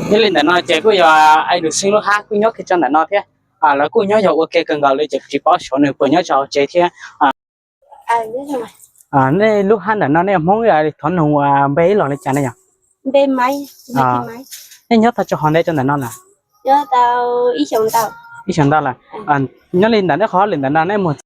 Thiab li ntawm no ces kuj yog Ai Dum Xeeb lub hab kuj nyob kiag rau ntawm no thiab. Lawv kuj nyob yog ua ke kawg nkaus li ces kuv tsis paub xyov nws puas nyob rau hauv tsev thiab. Nej lub hab ntawm no nej Hmoob thov noog npe ib los li cas ne yog? Nej nyob tau tso hov ntev rau ntawm no lawm? Ib xyoos ntau lawm. Nyob li ntawm nej qhov lwm ntawm no nej mus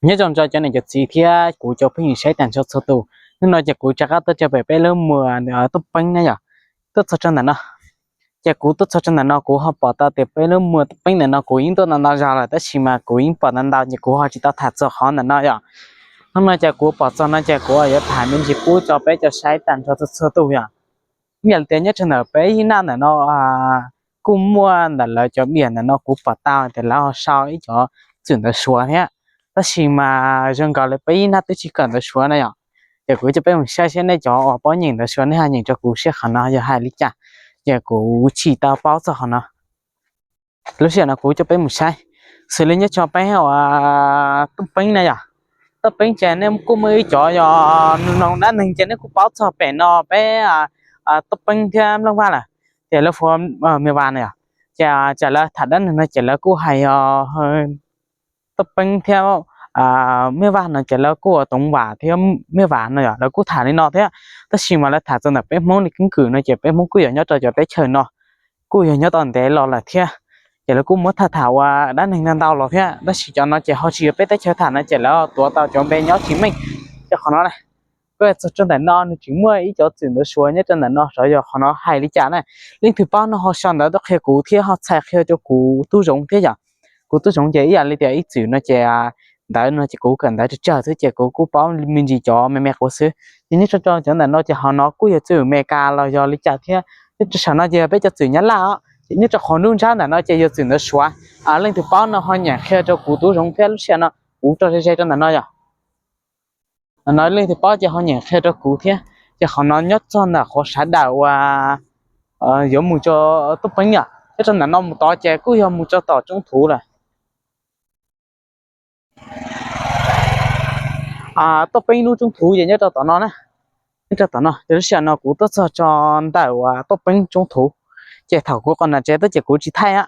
Nyob zoo rau cov niam cov txiv thiab kuv cov phooj ywg saib tag nrho txhua tus. Hnub no ces kuv rov qab tuaj tso pem peb lub muag Tub Peeb na yom, tuaj txog rau ntawm no. Ces kuv tuaj txog rau ntawm no kuv ho pom tau tias peb lub muag Tub Peeb ntawm no kuv yeej tuaj ntau ntau zaus lawm tab sis mas kuv yeej pom ntau ntau ces kuv ho tsis tau tham txog qhov ntawm no yom. Hnub no ces kuv pom txog no ces kuv yuav tham me ntsis pub rau peb cov saib tag nrho txhua txhua tus yom. Ib yam li tias nyob rau ntawm peb ib naj ntawm no kuj muaj ntawm lawv cov diam ntawm no kuv pom tau tias lawv ho sau ib cov txwm ntawv Suav thiab, tab sis mas zoo nkaus li peb ib naj twb tsis kawm ntawv Suav na yom. Ces kuv coj peb mus saib saib nej cov uas paub nyeem ntawv Suav nej ho nyeem rau kuv saib qhov no yog hais li cas, ces kuv tsis tau paub txog qhov no. Lub sij hawm no kuv coj peb mus saib, xws li nyob rau peb uas Tub Peeb na yom, Tub Peeb ces nej kuj muaj ib cov yog noog dab neeg ces nej kuj paub txog pem no peb Tub Peeb thiab Nplooj Vaj lawm, ces lawv hu Mej Vas na yom. Ces tsam lawv tham dab neeg no ces lawv kuj hais yog Tub Peeb thiab Mej Vaj no ces lawv kuj ua Toov Vam thiab Mej Vas no yom, lawv kuj tham li no thiab. Tab sis mas lawv tham txog ntawm peb Hmoob li keeb kwm no ces peb Hmoob kuj yog nyob rau cov teb chaws no kuj yog nyob tau ntev los lawm thiab, ces lawv kuj muab tham tham ua dab neeg ntau ntau los thiab, tab sis cov no ces ho tsis yog peb teb chaws tham no ces lawv tuav tau cov npe nyob tsis meej. Ces qhov no kuj txog rau ntawm no nws tseem muaj ib cov txwm ntawv Suav nyob rau ntawm no, xyov yog qhov no hais li cas na. Leej twg paub no ho sau ntawv tuaj qhia kuv thiab ho txhais qhia rau kuv tub Zoov thiab yom. Kuv tub Zoov ces ib yam li tias ib txwm no ces ntawv no ces kuv kawm ntawv tsawg tsawg xwb ces kuv kuj paub me ntsis cov me me quav xwb. Ces nyob rau cov ntawm no ces qhov no kuj yog txwm Amelikas los yog li cas thiab, nyob rau saum no ces yog peb cov txwm Nyab Laj os. Ces nyob rau qhov nruab nrab ntawm no ces yog txwm ntawv Suav. Leej twg paub no ho nyeem qhia rau kuv tub Zoov thiab lub sij hawm no kuv tso ze ze rau ntawm no yom. Ntawm no leej twg paub ces ho nyeem qhia rau kuv thiab. Ces qhov no nyob txog ntawm qhov sawv daws uas yuav mus rau Tub Peeb yom, nyob rau ntawm no mus tod ces kuj yog mus rau tom Tsoob Thuv lawm. Tub Peeb lub Tsoob Thuv ces nyob rau tom no na. Nyob rau tom no ces lub sij hawm no kuv tuaj txog rau ntawm uas Tub Peeb Tsoob Thuv. Ces thaum kuv qhov nram tsev tuaj ces kuv tsis thaij,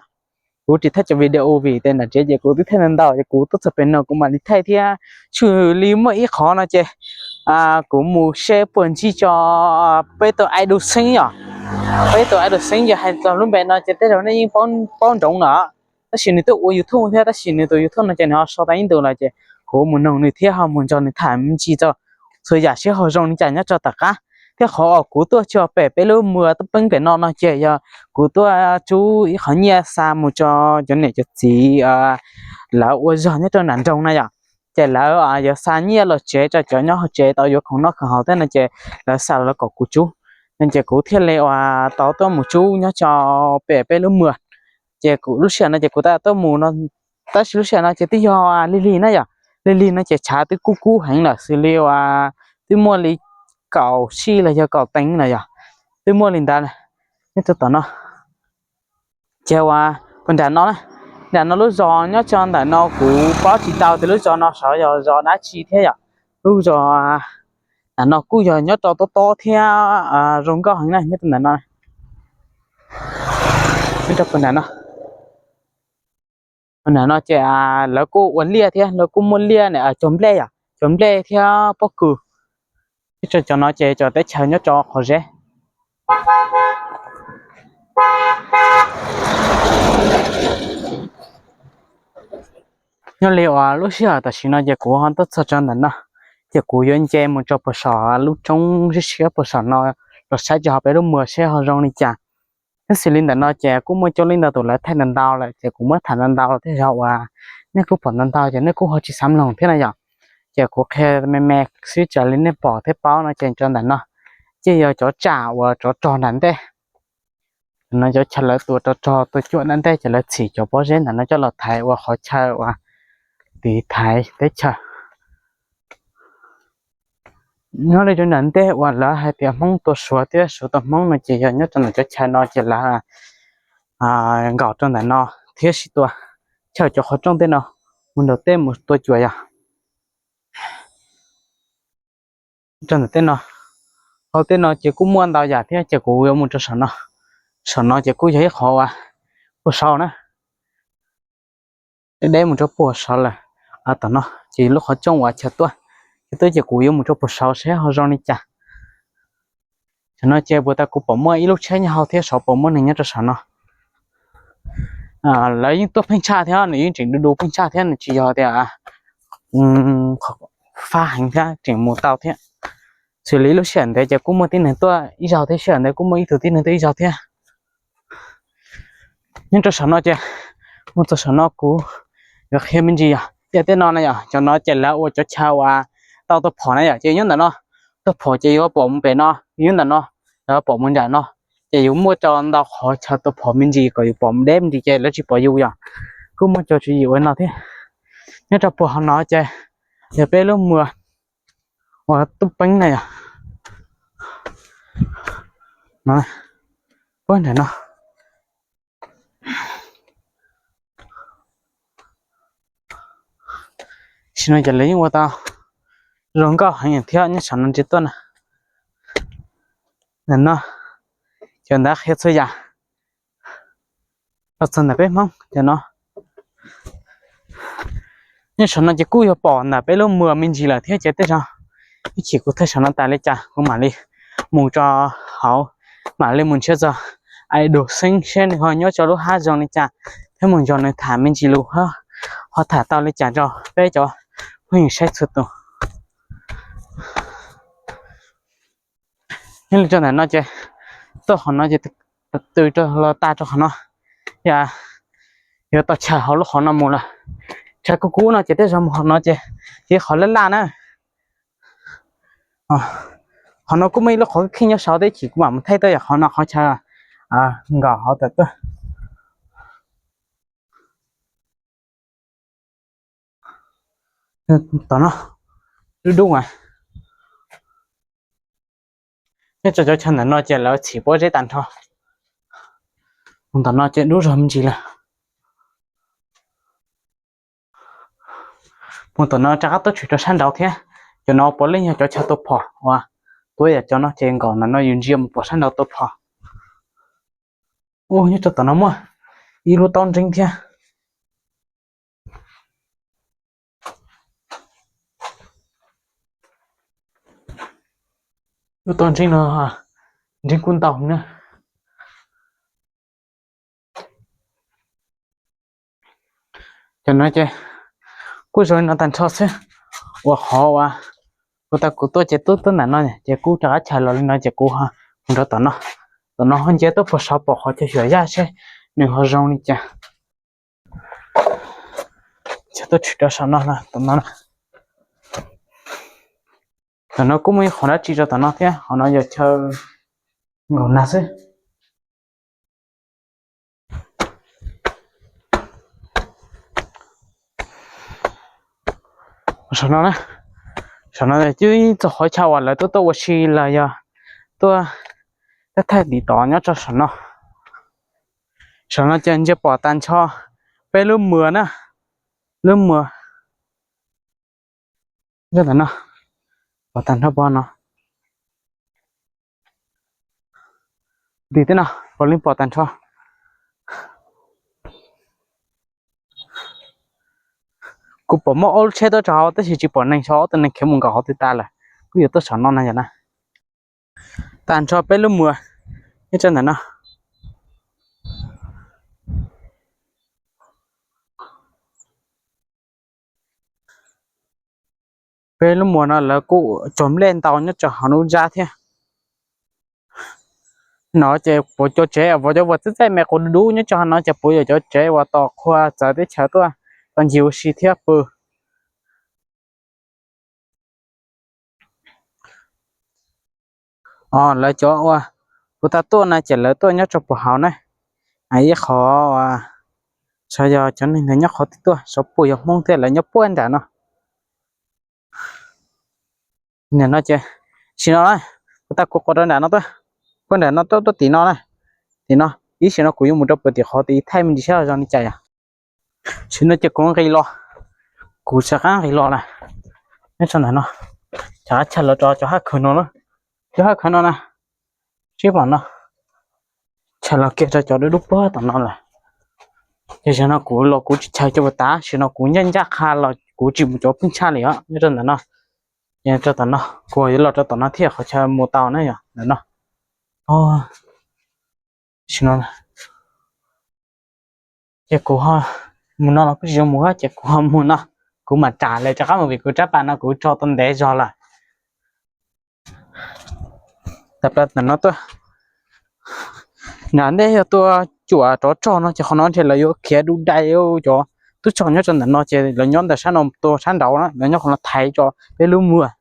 kuv tsis thaij cov video vim tias nram tsev ces kuv twb thaij ntau ntau ces kuv tuaj txog pem no kuv mam li thaij thiab. Tshwm li muaj ib qhov no ces kuv mus seb puas ntsib tso peb tus Ai Dum Xeeb yom. Peb tus Ai Dum Xeeb yog hais txog lub npe no ces tej zaum nej yeej paub ntsoov lawm, tab sis nws twb ua YouTube thiab, tab sis nws tus YouTube no ces nws ho sau tau ib ntus lawm ces kuv mus noog nws thiab ho mus nrog nws tham me ntsis txog txhua yam seb ho zoo li cas nyob rau tom qab. Thiab qhov uas kuv tuaj tso pem peb lub muag Tub Peeb pem no no ces yog kuv tuaj rub ib qhov nyiaj xa mus rau cov niam cov txiv lawv ua zog nyob rau nram nroog na yom. Ces lawv yuav xa nyiaj los tsev rau cov nyob hauv tsev tau yuav khoom noj khoom haus thiab no ces lawv xa los lawv kom kuv rub, ces kuv thiaj li uas tau tuaj mus rub nyob rau pem peb lub muag. Ces kuv lub sij hawm no ces kuv tab tuaj mus no, tab sis lub sij hawm no ces twb yog lig lig na yom. Lig lig no ces tshav twb kub kub heev lawm xws li uas twb muaj li kaum sij los yog kaum teev na yom, twb muaj li ntawd. Nyob rau tom no ces uas puag nram no, nram no lub zos nyob rau ntawm no kuv paub tsis tau tias lub zos no xyov yog zos dab tsi thiab yom. Lub zos nram no kuj yog nyob rau tob tob thiab zoo nkauj heev na nyob rau ntawm no. Nyob rau puag nram no, puag nram no ces lawv kuj ua liaj thiab lawv kuj muaj liaj ne, cog nplej yom, cog nplej thiab pob kws. Nyob rau cov no ces cov teb chaws nyob rau qhov zeb. Nyob li uas lub sij hawm tam sim no ces kuv ho tuaj txog rau ntawm no, ces kuv yuav nce mus rau puag saum lub roob siab siab puag saum no los saib rau hauv peb lub muag seb ho zoo li cas. Tab sis li ntawm no ces kuj muaj coob leej ntau tus lawv thaij ntau ntau lawm ces kuv muab tham ntau ntau thiaj yog uas nej kuj pom ntau ntau ces nej kuj ho tsis xav mloog thiab na yom. Ces kuv qhia me me xwb raws li nej pom thiab paub no ces rau ntawm no ces yog cov tsam uas tsov rog nram ntej. No cov chaw lawv tua tsov rog tua cuam nram ntej ces lawv txhim cov pob zeb ntawm no coj los thaiv ua qhov chaw uas tiv thaiv teb chaws. Nyob li rau nram ntej uas lawv hais tias Hmoob tua Suav thiab Suav tua Hmoob no ces yog nyob rau ntawm cov chaw no ces lawv nkaum rau ntawm no thiab sib tua. chaw cov qhov rooj tej no mus nram teb mus tua cuam yom. Rau ntawm tej no, hauv tej no ces kuj muaj ntau yam thiab ces kuv yuav mus rau saum no. Saum no ces kuj yog ib qhov uas puag saud na, deb mus rau puag saud lawm. Tom no ces lub qhov rooj uas chaw tuaj, chaw tuaj ces kuv yuav mus rau puag saud seb ho zoo li cas. Saum no ces puag ta kuv pom muaj ib lub tsheb nyob hauv thiab saud pom muaj neeg nyob rau saum no. Lawv yeej tuaj pheej tshaj thiab, nws yeej tseem du du pheej tshaj thiab, nws tsis yog tias fab heev thiab tseem mus tau thiab. Xws li lub sij hawm ntawd ces kuj muaj tib neeg tuaj ib zaug thiab, sij hawm ntawd kuj muaj ib tug tib neeg tuaj ib zaug thiab. Nyob rau saum no ces mus txog saum no kuv yuav qhia me ntsis yog tiaj tej no na yom, cov no ces lawv ua cov chaw uas tau tua phom na yom, ces nyob ntawm no tua phom ces yuav pom mus pem no, nyob ntawm no lawv pom mus nram no, ces yus muaj rau ntau qhov chaw tua phom me ntsis kom yus pom mus deb me ntsis ces lawv tsis pom yus yom. Kuj muaj cov tswv yim ua no thiab. Nyob rau puag hauv no ces yog peb lub muag uas tuaj peeb na yom. Puag nram no. Sim no ces lawv yeej ua tau zoo nkauj heev thiab nyob saum no ntsia tuaj na. Ntawm no cov ntawd qhia txhua yam los txog ntawm peb Hmoob cov no. Nyob saum no ces kuj yuav pom ntawm peb lub muag me ntsis lawm thiab ces tej zaum ib chim kuv thaij saum no tas li cas kuv mam li mus rau hauv, mam li mus nrhiav txog Aidus Xeeb seb nws ho nyob rau lub hab zoo li cas thiab mus nrog nws tham me ntsis lus ho tham tau li cas rau peb cov phooj ywg saib txhua tus. Nyob li rau ntawm no ces tuaj qhov no ces tw rau los tas rau qhov no, yog yuav tau chaw hauv lub qhov no mus lawm. Chaw kuv kuv no ces tej zaum mus qhov no ces yog qhov laj laj na. Qhov no kuj muaj ib lub qhov kheej nyob saud teb chim kuv mam mus thaij tuaj yog qhov no qhov chaw nkaum hauv tawm tuaj. Tom no dub dub a. Nyob rau cov chaw ntawm no ces lawv txhim pob zeb tag nrho. Mus tom no ces dub zog me ntsis lawm. Mus tom no rov qab tuaj tshwm rau sab nraud thiab. Cov no puav leej yog cov chaw tua phom uas tuaj yam cov no ces nkaum ntawm no yus ntsia mus pom sab nraud tua phom. Ua nyob rau tom no muaj ib lub taub nreeb thiab. Lub taub nreeb no, nreeb kuj ntau na. Cov no ces kuj zoo li no tag nrho xwb. Ua qhov uas kuv tau kuv tuaj ces tub tub ntawm no ces kuj rov qab chaws los li no ces kuv mus rau tom no. Tom no ho ntsia tuaj puag saud pom qhov chaw xyuas yaj seb nws ho zoo li cas. Chaw tuaj tshwm rau saum no, tom no. Tom no kuj muaj ib qhov dab tsi rau tom no thiab, qhov no yog chaw nkaum nag xwb. Saum no, saum no twb txog qhov chaw uas lawv tuaj tuaj ua si los yog tuaj thaij tiv tov nyob rau saum no. Saum no ces ntsia pom tag nrho peb lub muag na, lub muag. Ntawm no pom tag nrho pog no. Tim tej no pom li pom tag nrho. Kuv pom muaj ob lub tsheb tuaj rau hauv tab sis tsis pom neeg, ob tug neeg khiav mus nkaum hauv twg tas lawm. Kuj yuav tuaj saum no na yom na. Tag nrho peb lub muag nyob rau ntawm no. Peb lub muag no lawv kuj cog nplej ntau nyob rau hauv lub zab thiab. No ces puas cov tsev uas cov uas txaij txaij me quas dub dub nyob rau hauv no ces puas yog cov tsev uas tos qhua txawv teb chaws tuaj tau ncig ua si thiab pw. Lawv cov uas kuv tau tuaj no ces lawv tuaj nyob rau puag hauv na. Ib qhov uas xyov yog cov neeg ntawd nyob qhov twg tuaj, xyov puas yog Hmoob thiab lawv nyob puag nram no. Nim no ces sim no kuv tau kuv quas rau nram no tuaj, puag nram no tuaj tuaj tim no na. Tim no ib sim no kuv yuav mus rau puag tim qhov tim thaij me ntsis saib zoo li cas yom. Tam sim no ces kuv nqis los, kuv rov qab nqis los lawm. Nyob rau ntawm no, rov qab chaw los rau cov haj khawv no na, cov haj khawv no na, sib pom no, chaw los kiag rau cov dub dub puag tom no lawm. Ces zaum no kuv los kuv tsis chaw cov puas tas, tam sim no kuv ncaj ncaj qha los kuv tsis mus cov pheej tshaj li os nyob rau ntawm no. Ces rau tom no kuv yuav los rau tom no thiaj qhov chaw mus tau na yom, ntawm no. Tam sim no ces kuv ho mus no los kuj tsis zoo mus, ces kuv ho mus no, kuv mam ram lawv rov qab mus vim kuv rab pas no kuv tso tau ntev zog lawm. Tawm plaws ntawm no tuaj, nram ntej yog tuaj cuam rov rog no ces qhov no ntshe lawv yuav khiav du dai cov tub rog nyob rau ntawm no ces lawv nyob ntawm sab no tuaj sab nraud na, lawv nyob qhov no thaiv rau peb lub muag.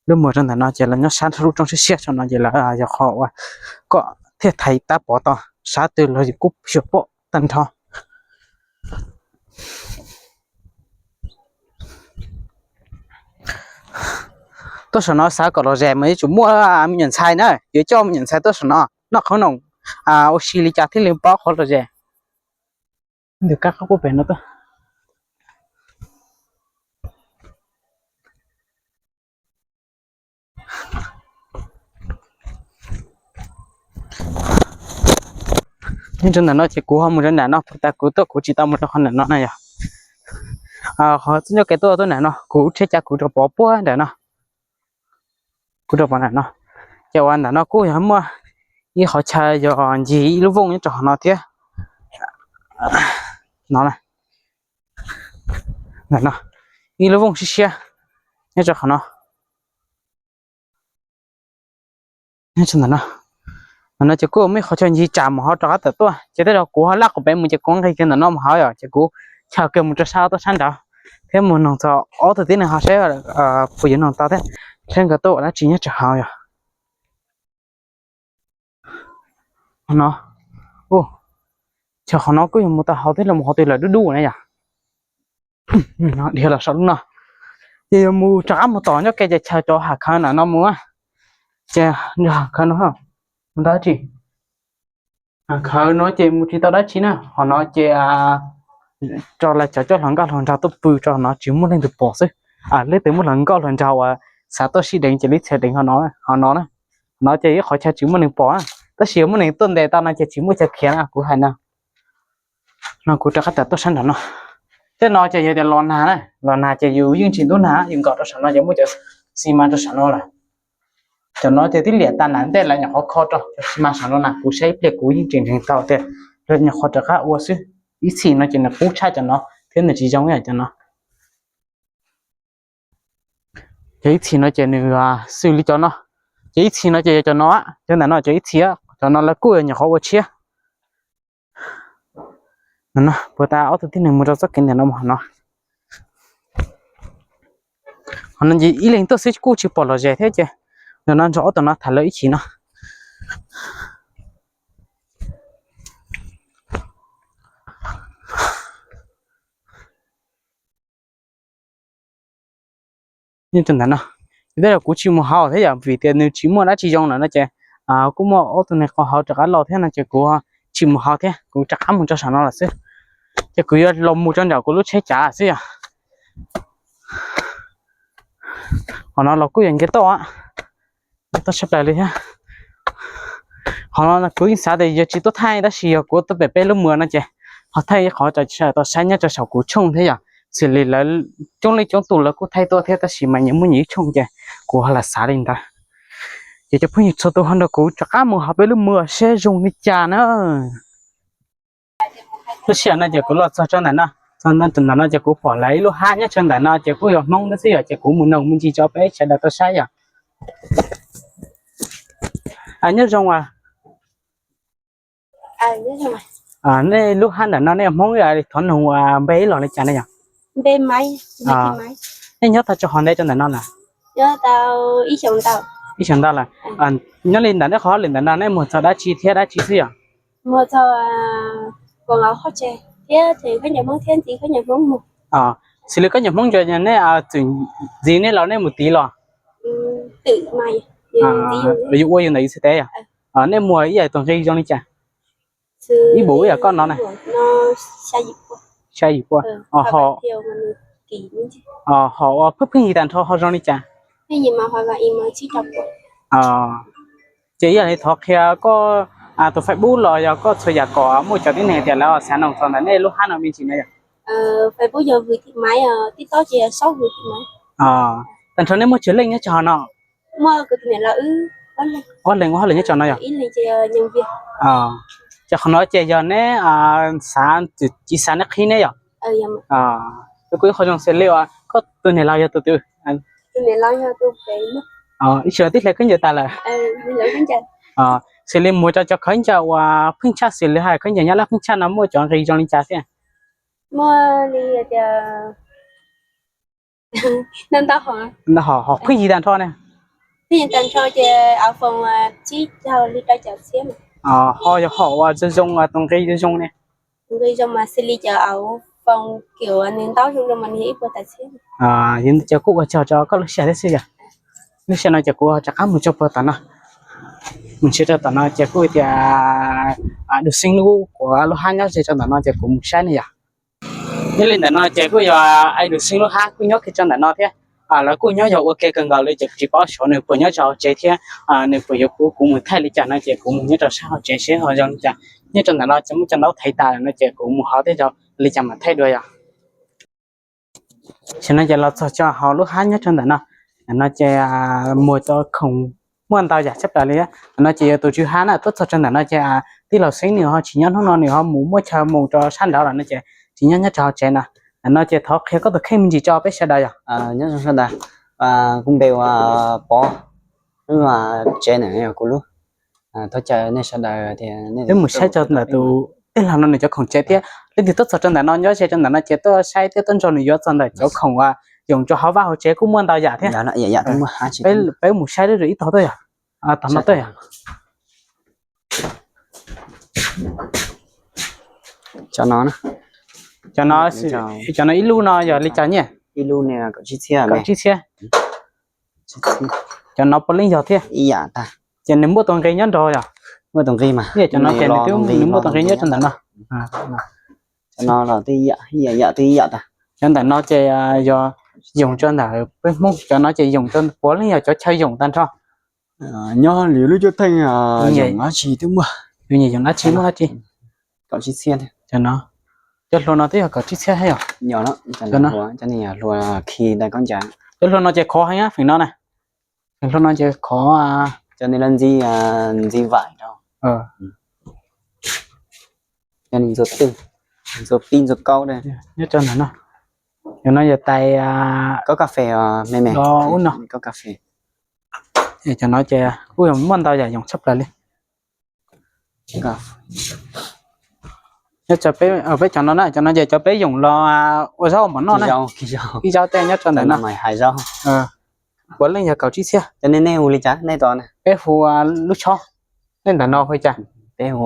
Lub muag rau ntawm no ces lawv nyob sab nrho lub roob siab siab rau no ces lawv yog qhov uas kom thiaj thaiv tab pov tau sab twg los kuj xyuas pom tag nrho. Tuaj saum no xav kom los zes mas yuav tsum muaj me nyuam ntxhais na, yuav coj me nyuam ntxhais tuaj saum no noj qhob noom ua si li cas thiaj li paub qhov los zes. Nws kab qab qub pem no tuaj. Nyob rau ntawm no ces kuv ho mus rau nram no, puas tas kuv tuaj kuv tsis tau mus rau qhov nram no na yog. Qhov txoj ncauj kev tuaj tuaj nram no kuv tsheb cav kuv rau pov puag nram no. Kuv rau pov nram no, ces uas ntawm no kuj yog muaj ib qhov chaw yog ncig ib lub vooj nyob rau qhov no thiab. No, ntawm no ib lub vooj siab siab nyob rau qhov no. Ntawm no ces kuj muaj ib qhov chaw ncig tsam mus hauv rov qab tawm tuaj, ces tej zaum kuv ho laj qhov pem mus ces kuv nqis kiag ntawm no mus hauv yom, ces kuv chaw kiag mus rau sab tuaj sab nraud thiab mus noog txog ob tug tib neeg ho saib puas yuav noog tau thiab saib nkawd tuaj ua dab tsi nyob rau hauv yom. No, chaw qhov no kuj yog mus tau hauv thiab los mus qhov twg lawm dub dub na yom. Dhia los saum lub no, ces yuav mus rov qab mus tom nyob ke ces chaw cov hav khawv ntawm no mus, ces hav khawv no mus tau dab tsi? Hav khawv no ces mus tsis tau dab tsi na, qhov no ces rau lawv cov coj hluas nkauj hluas nraug tuaj pw rau no tsis muaj leej twg pom xwb. Leej twg muaj hluas nkauj hluas nraug uas xav tuaj sib deev ces li txhia deev qhov no, qhov no na. No ces ib qhov chaw tsis muaj neeg pom, tab sis yog muaj neeg tuaj ntes tau no ces tsis muaj chaw khiav na kuv hais na. No kuv rov qab tawm tuaj sab nraum no. Tej no ces yog tias los nag na, los nag ces yus yeej tsis ntub nag, yus nkaum rau saum no ces muaj cov xi mas rau saum no lawm. Cov no ces twb liam tas nram ntej lawv nyuam qhuav kho rau cov xi mas saum no na, kuv saib ib pliag kuv yeej tsis ntseeg tau tias lawv nyuam qhuav rov qab ua xwb. Ib txhis no ces nws qub tshaj cov no thiab nws tsis zoo ib yam cov no. Ces ib txhis no ces nws xws li cov no, ces ib txhis no ces yog cov no, cov ntawm no cov ib txhis, cov no lawv kuj nyuam qhuav ua tshiab. Puas tas ob tug tib neeg mus rau txoj kev ntawm no mus hauv no. Hauv no ces ib leeg tuaj xwb kuj tsis pom los zes thiab ces ntawm no nrog ob tug no tham lawv ib chim no. Ntawm no, tej zaum kuv tsis mus hauv thiab yom, vim tias nws tsis muaj dab tsi zoo lawm no ces kuj muaj ob tug neeg qhov hauv rov qab los thiab no ces kuv tsis mus hauv thiab, kuv rov qab mus rau saum no lawm xwb. Ces kuv yuav los mus rau nram kuv lub tsheb cav xwb yom. Qhov no los kuj yog nce toj, nce toj tshaj plaws li thiab. Qhov no kuv yeej xav tias yog tsis tuaj thaij tab sis yog kuv tuaj pem peb lub muag no ces ho thaij ib qhov tso tau saib nyob rau saum kuv tshooj thiab yom. Xws li lawv coob leej coob tus lawv kuj thaij tuaj thiab tab sis mas nyias muaj nyias ib tshooj ces kuv ho lam xav li ntawd. Ces cov phooj ywg txhua tus ho nrog kuv rov qab mus hauv peb lub muag seb zoo li cas na. Lub sij hawm no ces kuv los txog rau ntawm no, txog ntawm no ces kuv pom lawv ib lub hab nyob rau ntawm no ces kuj yog Hmoob xwb yom, ces kuv mus noog me ntsis tso peb sawv daws tau saib yom. Nyob zoo. Nej lub hab ntawm no nej Hmoob thov nug npe los li cas ne yom? Nej nyob tau tso hov ntev rau ntawm no na? Ib xyoos ntau lawm. Nyob li ntawm nej qhov lwm ntawm no nej muag txog dab tsi thiab dab tsi xwb yom? Xws li khaub ncaws Hmoob, nej txwm ntxiv nej los nej mus tiv los? Yus ua yus ntawm yus txhais tes yom? Nej muag ib yam tus nqi zoo li cas? Ib npum ib yam koj no na? Saib yim puas. Hom, hom uas pheej pheej yig tag nrho ho zoo li cas? Ces ib yam li thov qhia koj tus Facebook los yog koj txhua yam kom muaj cov tib neeg tias lawv xav noog txog ntawm nej lub hab no me ntsis no yog? Tag nrho neb muaj tsawg leej nyob tso no? Ob leeg, ob leeg nyob tso no yog? Ces qhov no ces yog neb xav, tsis xav neb qhib neb yog? Kuj ib qho zoo xws li uas koj tus niam laus yog tus twg? Ib tsis tib hle khaub ncaws tas lawm. Xws li mus rau cov khaub ncaws uas pheej tshaj xws li hais khaub ncaws Nyab Laj pheej tshaj no muaj cov nqi zoo li cas thiab? Hom pheej yig tag nrho ne? Ho yog hom uas zoo zoo, tus nqi zoo zoo ne? Yog li ntawd ces kuj ua tsaug rau koj lub sij hawm thiab xwb yog. Lub sij hawm no ces kuv rov qab mus tso puag tom no, mus tsis rau tom no ces kuj tias Dua Xeeb lub, kuv lub hab nyob ze rau ntawm no ces kuv mus saib ne yog. Nyob li ntawm no ces kuj yog Dua Xeeb lub hab kuj nyob kiag rau ntawm no thiab. Lawv kuj nyob yog ua ke kawg nkaus li ces kuv tsis paub xyov nws puas nyob rau hauv tsev thiab nws puas yuav pub kuv mus thaij li cas no ces kuv mus nyob rau sab hauv tsev seb ho zoo li cas. Nyob rau ntawm no ces muaj cov ntaub thaiv tas lawm no ces kuv mus hauv thiab yog li cas mam thaij dua yog. Tam sim no ces los txog rau hauv lub hab nyob rau ntawm no. Ntawm no ces muag cov khoom muaj ntau yam tshaj plaws li. Ntawm no ces yog tus tswv hab na, tuaj txog rau ntawm no ces tij laug Xeeb nws ho tsis nyob hnub no, nws ho mus muaj chaw mus rau sab nraud lawm no ces tsis nyob nyob rau hauv tsev no. Ntawm no ces thov qhia koj tus kheej me ntsis tso peb sawv daws yog. Nyob zoo sawv daws, kuv npe ua Pov, lub tsev ntawm no yog kuv lub. Thov caw nej sawv daws tias nej mus saib rau ntawm tus tij laug no nws cov khoom tsev thiab leej twg tuaj txog rau ntawm no nyob ze rau ntawm no ces tuaj saib thiab tuaj nrog nws yuav txog ntawm cov khoom uas yoom rau hauv vaj hauv tsev kuj muaj ntau yam thiab. Peb mus saib ib tog tuaj yog. Tom no tuaj yog. Cov no, cov no ib lub no yog li cas nyiaj? Kaum tsib txhiab. Cov no puav leej yog thiab. Ces nws muaj tus nqi nyob nrog yog? Muaj tus nqi mas. Cov no ces nws twb nws muaj tus nqi nyob rau ntawm no. Cov no los twb ib yam, ib yam twb ib yam tas. Cov ntawm no ces yog yoom rau ntawm peb Hmoob, cov no ces yoom rau puav leej yog cov chaw yoom tag nrho. Nyob li lub cuab theej yoom dab tsi twb muaj. Yus nyiam yoom dab tsi muaj dab tsi. Kaum tsib txhiab. Cov no, cov hlua no twb yog kaum tsib txhiab thiab yog? Yog, cov no hlua khi tau khaub ncaws. Cov hlua no ces khov heev feem no na. Feem hlua no ces khov. Cov ni lawv ntxi, ntxi vaim rau. Cov ni ntxuav twj, ntxuav pib ntxuav kaub. Nyob rau ntawm no, cov no yog tais kaub kas fes me me. Ub no kaub kas fes. Cov no ces kuj yog muaj ntau yam yoom tshaj plaws li. Nyob rau peb, peb cov no na, cov no ces cov peb yoom los ua zaub mov noj na. Ib zaub tej nyob rau ntawm no. Puav leej yog kaum tsib txhiab. Cov nej, nej hu li cas nej tos? Peb hu lub tshob. Nej ntawm no hu li cas? Peb hu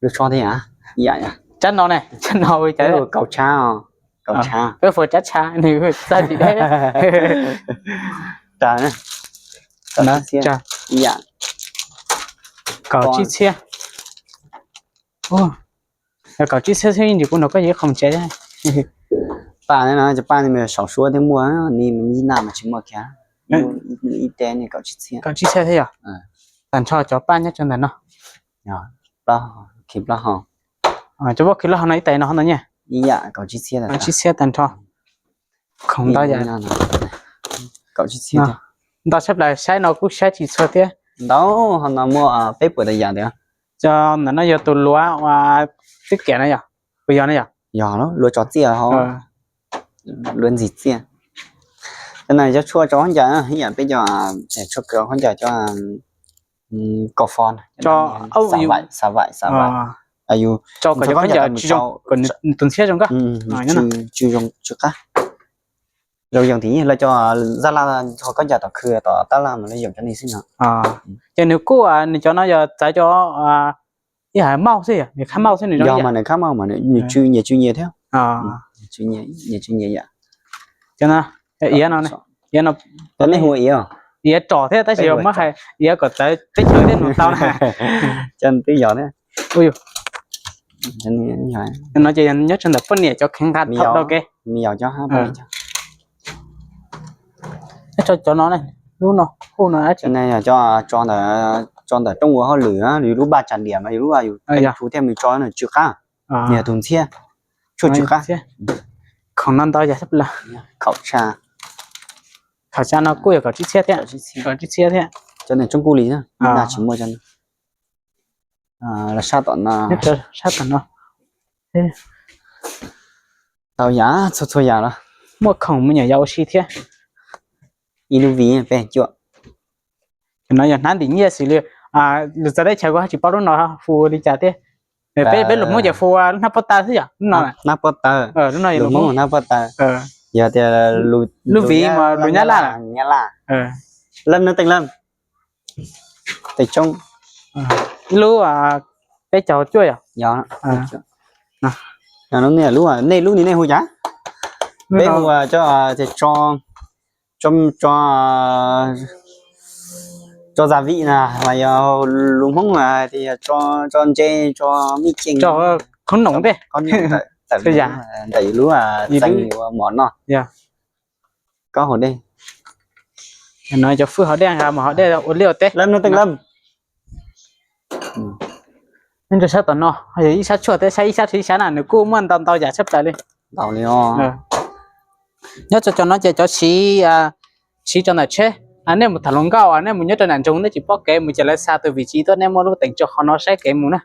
lub tshob thiab. Tsab no ne, tsab no hu li cas? Kaum tsha, kaum tsha. Peb hu tsab tsha, nws txaj tsis deb. Kaum tsib txhiab. Kaum tsib txhiab xwb, yeej tsis pub nrog koj yuav ib qho tsev. Paj no, cov paj no saum suab thiaj muaj, ni ib naj mas tsis muaj kiag. Ib teb kaum tsib txhiab. Kaum tsib txhiab thiab yog? Tag nrho cov paj nyob rau ntawm no. Khi plaub hau. Cov paj khi plaub hau no ib tais no ntau nyiaj? Ib yam kaum tsib txhiab. Kaum tsib txhiab tag nrho. Khoom ntau yam. Kaum tsib txhiab. Ntau tshaj plaws, saib no kuj saib tsis txhua thiab. Ntau, ho no muaj peb puas tawm yam ntawd. Cov ntawm no yog tus luav uas twb kiam no yog? Puas yog no yog? Yog, luav tso txiaj hauv, luav ntxig txiaj. Cov no cov tshuaj tso khaub ncaws, ib yam peb cov tshuaj khaub ncaws cov kaum fo, xav vaim, xav vaim, xav vaim. Yus tso kom cov khaub ncaws tsis zoo, kom tus ntxhiab zoo nkauj. Tsw zoo tsw qab. Lawv yoom tim lawv cov zaj laj txog khaub ncaws tom khw tom tab laj mas lawv yoom cov ni xwb no. Ces nws kuj, nws cov no yog txawv cov ib hais mauj xwb, nws khab mauj xwb nws zoo. Yog mas nws khab mauj mas nws tsw nyias tsw nyias thiab. Nyias tsw nyias yam. Cov no, iav no, iav no, iav tsom thiab tab sis muab hais iav kom txawv teb chaws thiab nws tau na. Cov twb yog thiab. No ces nyob rau ntawm poj niam cov kheev nqa thaum rau kev. Cov no, lub no hu no dab tsi? Tso ntawm rooj ua hauj lwm, yus lub paj tsa diam mas yus lub yus hu thiaj mus tso tsw qab, nws yog tus ntxhiab, tshuaj tsw qab. Khoom no ntau yam thab plaws. Khaum tsa, khaum tsa no kuj yog kaum tsib txhiab thiab. Kaum tsib txhiab thiab. Cov ntawm tsoob kuj li, tsis muaj cov no. Los sab tom no, sab tom no. Tau yam, txhua txhua yam los muaj khoom me nyuam yaus ua si thiab. Ib lub viv peb cuam. No yog hnab ntim nyiaj xws li lus txawv teb chaws kuv tsis paub lub no hu li cas thiab. Peb, peb lus Hmoob ces hu lub hnab pob taw xwb yom, lub no. Hnab pob taw, lub no yog lus Hmoob hnab pob taw. Yog tias lub viv mas lus Nyab Laj. Nyab Laj. Lab no teej lab, tej tsoob. Ib lub peb caug cuaj yom. Yog. Lub, nej lub ni nej hu cas? Peb hu tias tso, tso, tso gia vị na, mas yog lus Hmoob hais tias tso ntses, tso mij ceem, qhob noom tej, ntawm lub txee yuav mov noj. Kob haus dej. No cov fwj haus dej, nqa mus haus dej ua liaj ua teb. Lab no teej lab. Nyob rau sab tom no yog ib sab tshuaj thiab, saib ib sab rau ib sab na, nws kuj muaj ntau ntau yam tshaj plaws li. Nyob rau cov no ces cov siv, siv rau ntawm tsheb. Nej mus tham hluas nkauj, nej mus nyob rau nram nroog nej tsis paub kev mus ces lawv xa tus vim tsis tuaj, nej muaj lub teem tso qhov no saib kev mus na.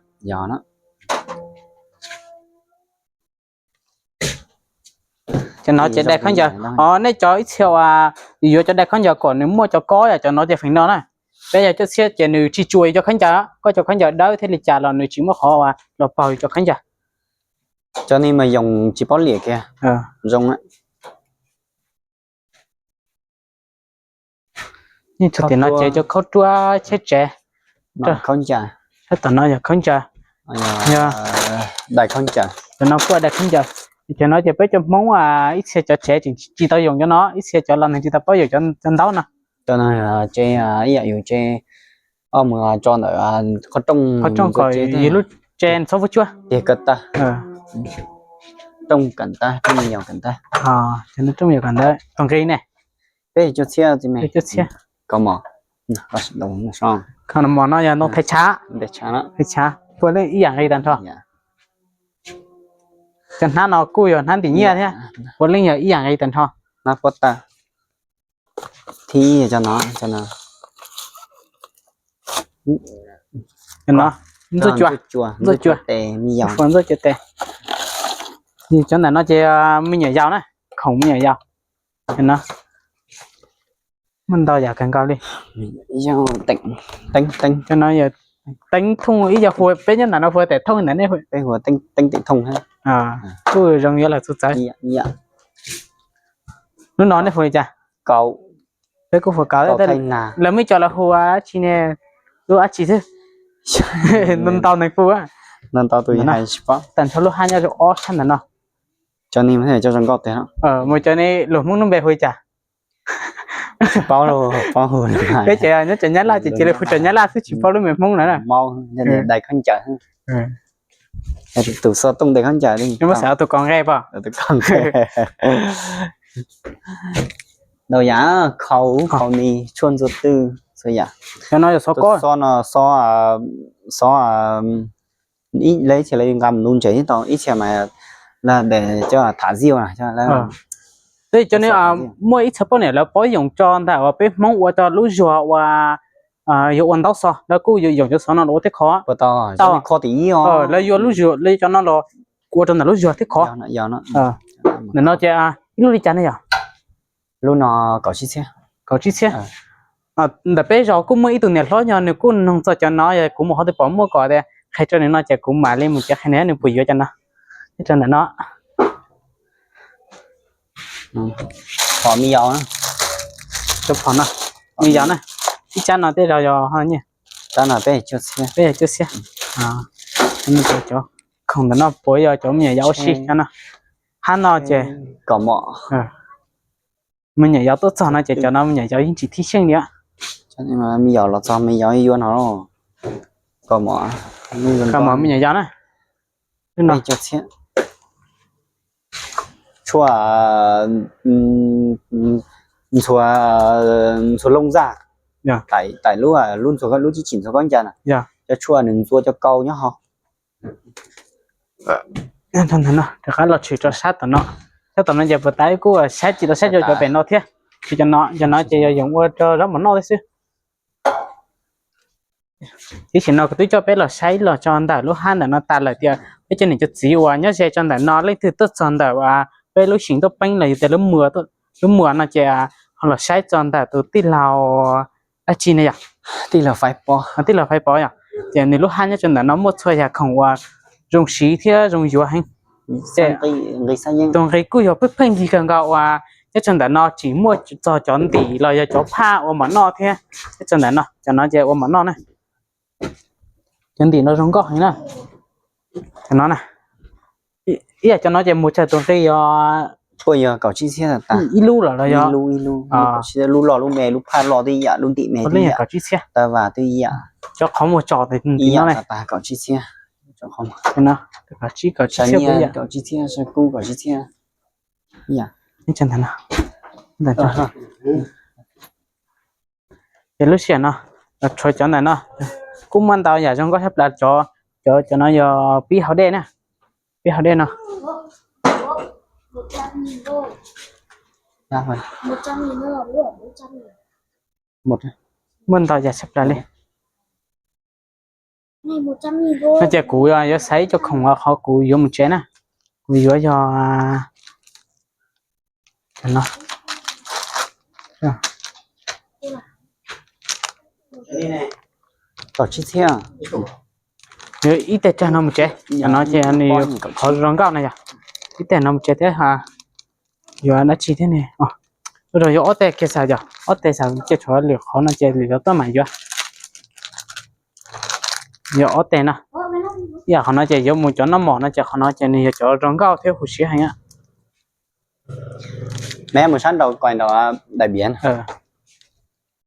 Cov no ces dai khaub ncaws. Os, nej cov ib txhia uas yuav cov dai khaub ncaws kom nws muaj cov kob yom, cov no ces feem no na. Peb yog cuaj txhiab ces nws tsis tsuas yus cov khaub ncaws, koj cov khaub ncaws dawb thiaj li cas los nws tsis muaj qhov uas los paug yus cov khaub ncaws. Cov ni mas yoos tsis paub liam kiag. Zoo. Tim no ces cov khaub ruab cheb tsev. Khaub ncaws. Sab tom no yog khaub ncaws. Yog dai khaub ncaws. Cov no kuj dai khaub ncaws. Cov no ces peb cov Hmoob ib txhia cov tsev tsis tau yoos cov no, ib txhia cov los neeg tsis tau paub yoos cov ntaub no. Cov no tsev ib yam yus tsev, mus tso ntawm qhov rooj, qhov rooj kom yus lub tsev txhob vuab tsuab. Tiag kawg tag. Rooj kawm ntawv, rooj me nyuam kawm ntawv. Cov no rooj me nyuam kawm ntawv, tus nqi ne? Peb cuaj txhiab. Kaus mom, kaus mom no yog ntoo thaiv tshav. Thaiv tshav puav leej ib yam nqi tag nrho. Cov hnab no kuj yog hnab ntim nyiaj thiab, puav leej yog ib yam nqi tag nrho. Hnab pob taw. Thib ib cov no, cov no. Ntxuaj cua, ntxuaj cua, ntxuaj cua tes. Cov ntawm no ces me nyuam yaus na, khoom me nyuam yaus. Muaj ntau yam kawg nkaus li. Teeb, teeb, teeb. Cov no yog teeb thooj ib yam, hu peb nyob ntawm no hu tes thooj ntawm nej hu. Peb hu teeb teeb tes thooj. Kuj zoo yuav lawm txuj txawv. Lub no nej hu li cas? Kaus. Peb kuj hu kaus, lawv muaj cov lawv hu dab tsi ne, lub dab tsi xwb. Ntau ntau neeg hu. Ntau tus hais tsis paub. Tag nrho lub hab nyob rau ob sab ntawm no. Cov ni cov zoo nkauj tiag. Mus cov ni lus Hmoob lub npe hu li cas? Tsis paub, paub hu. Peb ces nyob cov Nyab Laj ces cia li hu cov Nyab Laj xwb, tsis paub lub npe Hmoob na. Dai khaub ncaws. Tus xov tooj dai khaub ncaws li. Muab xav tus kos nqe pom. Ntau yam, khau, khau ni, tshuaj ntxuag twj, txhua yam. Cov no yog xov kob. Xov no, xov, xov, lawv ib txhia lawv nqa mus nuv ntses tau, ib txhia mas lawv coj tham ziaj na. Tej cov ni muaj ib txhia poj niam lawv paub yoom tso ntawm uas peb Hmoob ua rau lub zuag uas yuav ua ntaub xov, lawv kuj yoom cov xov no los ua tib qho. Lawv yuav lub zuag, lawv cov no los ua rau ntawm lub zuag tib qho. Ntawm no ces ib lub li cas ne yom? Lub no kaum tsib txhiab. Kaum tsib txhiab. Ntawm peb zos kuj muaj ib tug niam hlob nyob, nws kuj noog txog cov no, yog kuv mus qhov twg pom muaj kom tias qhia rau nws no ces kuv mam li mus cev qhia nws, nws puas yuav cov no. Rau ntawm no. Phom me yaus. Cov phom no me yaus na. Ib tsab no tej zaum yog nyiaj. Tsab no peb cuaj txhiab. Peb cuaj txhiab. Cov khoom ntawm no puas yog cov me nyuam yaus ua si no? Hab no ces kaum mom. Me nyuam yaus tuaj txog no ces cov no me nyuam yaus yeej tsis thib xyeej li. Me yaus los txog me yaus yuav no. Kaum mom, kaum mom me nyuam yaus na. Tshuaj ntxhua, ntxhua loo zaj, lub ntxhua, lub tsib chim ntxhua khaub ncaws na, cov tshuaj nws ntxhua cov kau nyob hauv. Rov qab los tshwm rau sab tom no. Sab tom no ces puas tas kuj saib tsis tau saib rau cov pem no thiab. Ces cov no ces yog yeem ua rau zaub mov noj thiab xwb. Tiam sis no kuv twb coj peb los saib los tso ntawm lub hab ntawm no tas lawm tias peb cov niam cov txiv uas nyob ze tso ntawm no leej twg tuaj txog ntawm peb lub xeev Tuaj Peeb los yog tias lub muag no ces ho los saib tso ntawm tus tij laug dab tsi ne yom? Tij laug Faiv Pov yom, ces nws lub hab nyob tso ntawm no muaj txhua yam khoom uas zoo siv thiab zoo yuav heev. Tus nqi kuj yog pheej pheej yig kawg nkaus uas nyob tso ntawm no tseem muaj txog cov ntim los yog cov phaj ua mov noj thiab. Nyob tso ntawm no, cov no ces ua mov noj na. Cov ntim no zoo nkauj heev na. Cov no na, ib yam cov no ces mus txog tus nqi yog, puas yog kaum tsib txhiab tas, ib lub los los yog lub loj lub me, lub phaj loj twb ib yam, lub ntim me twb ib yam, kaum tsib txhiab, tawv vas twb ib yam. Cov qhov muag tsom ib yam no tas kaum tsib txhiab. Kaum tsib, kaum tsib txhiab, kaum tsib txhiab, sab kub kaum tsib txhiab. Ces lub sij hawm no los tshuav cov ntawm no kuj muaj ntau yam zoo nkauj tshaj plaws. Cov, cov no yog pib haus dej na, pib haus dej no. Muaj ntau yam tshaj plaws li. No ces kuv yuav xaiv ib co khoom qhov kuv yuav mus tsev na. Kuv yuav yog no, ib teg tsawg no mus tsev, no ces qhov zoo nkauj no yog ib teg no mus tsev thiab. Yuav dab tsi thiab ne? Ua rau yuav ob teg kiag xav, yog ob teg xav ces tshuav lwm qhov no ces lwm zaus tuaj mam yuav. Yog ob teg no, ib yam qhov no ces yuav mus cov noj mov no ces qhov no ces nws yog cov zoo nkauj thiab huv si heev. Neb mus sab nraud kos nraud daim biav.